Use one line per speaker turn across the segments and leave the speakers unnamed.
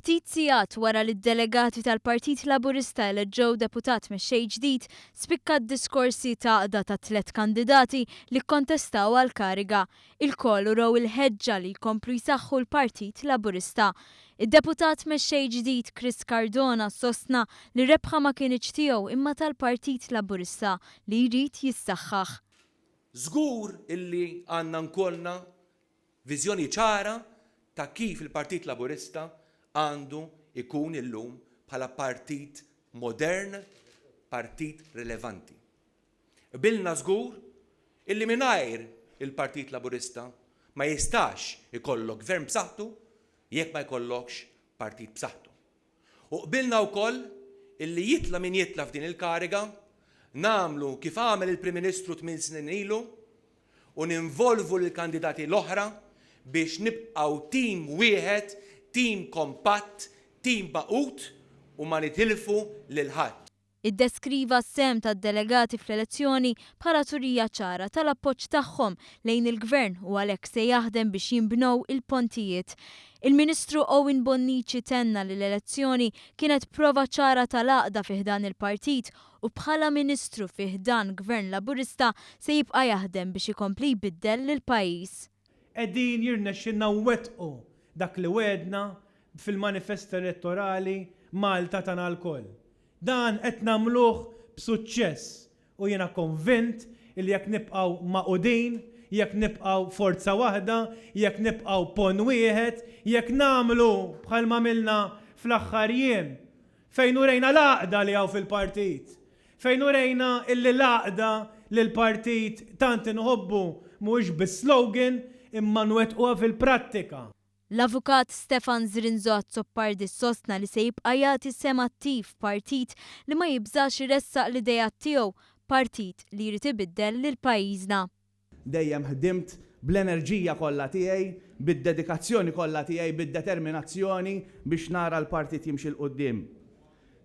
Ftit sigħat wara li d-delegati tal-Partit Laburista eleġġew Deputat Mexxej ġdid, spikka d-diskorsi t'għaqda tat-tlett kandidati li kkontestaw għall-kariga. Ilkoll urew il-ħeġġa li jkomplu jsaħħu l-Partit Laburista. Id-Deputat Mexxej ġdid Chris Cardona sostna li r-rebħa ma kinitx tiegħu imma tal-Partit Laburista li jrid jissaħħaħ.
Żgur illi għandna nkollna Viżjoni ċara ta' kif il-Partit Laburista għandu jkun illum bħala partit modern, partit rilevanti. Qbilna żgur illi mingħajr il-Partit Laburista ma jistax ikollok gvern b'saħħtu jekk ma jkollokx partit b'saħħtu. U qbilna wkoll illi jitla' min jitla' f'din il-kariga, nagħmlu kif għamel il-Prim Ministru tminn snin ilu u ninvolvu lill-kandidati l-oħra biex nibqgħu tim wieħed, tim kompatt, tim magħqud u ma nitilfu lil ħadd.
Iddeskriva s-sehem tad-delegati fl-elezzjoni bħala turija ċara tal-appoġġ tagħhom lejn il-Gvern u għalhekk se jaħdem biex jinbnew il-pontijiet. Il-Ministru Owen Bonnici tenna li l-elezzjoni kienet prova ċara tal-għaqda fi ħdan il-partit u bħala Ministru fi ħdan Gvern Laburista se jibqa' jaħdem biex ikompli jbiddel lill-pajjiż.
Qegħdin jirnexxilna nwettqu dak li wegħdna fil-manifest elettorali Malta Tagħna Lkoll. Dan qed nagħmluh b'suċċess u jiena konvint li jekk nibqgħu magħqudin, jekk nibqgħu forza waħda, jekk nibqgħu ponn wieħed, jekk nagħmlu bħalma għamilna fl-aħħar jiem fejn urejna l-għaqda li hawn fil-partit, fejn urejna illi l-għaqda li l-partit tant inħobbu mhuwiex biss slogan imma nwettquha fil-prattika.
L-Avukat Stefan Zrinzo Azzopardi sostna li se jibqa' jagħti sehem attiv f'partit li ma jibżax iressaq l-ideat tiegħu, partit li jrid ibiddel lil pajjiżna.
Dejjem ħdimt bl-enerġija kollha tiegħi, bid-dedikazzjoni kollha tiegħi, bid-determinazzjoni biex nara l-partit jimxi 'l quddiem.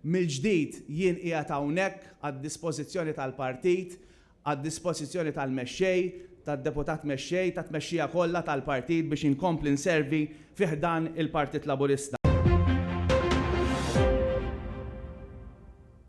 Mill-ġdid jien qiegħed hawnhekk għad-dispożizzjoni tal-partit, għad-dispożizzjoni tal-Mexxej, tad-Deputat Mexxej, tat-tmexxija kollha tal-partit biex inkompli nservi fi ħdan il-Partit Laburista.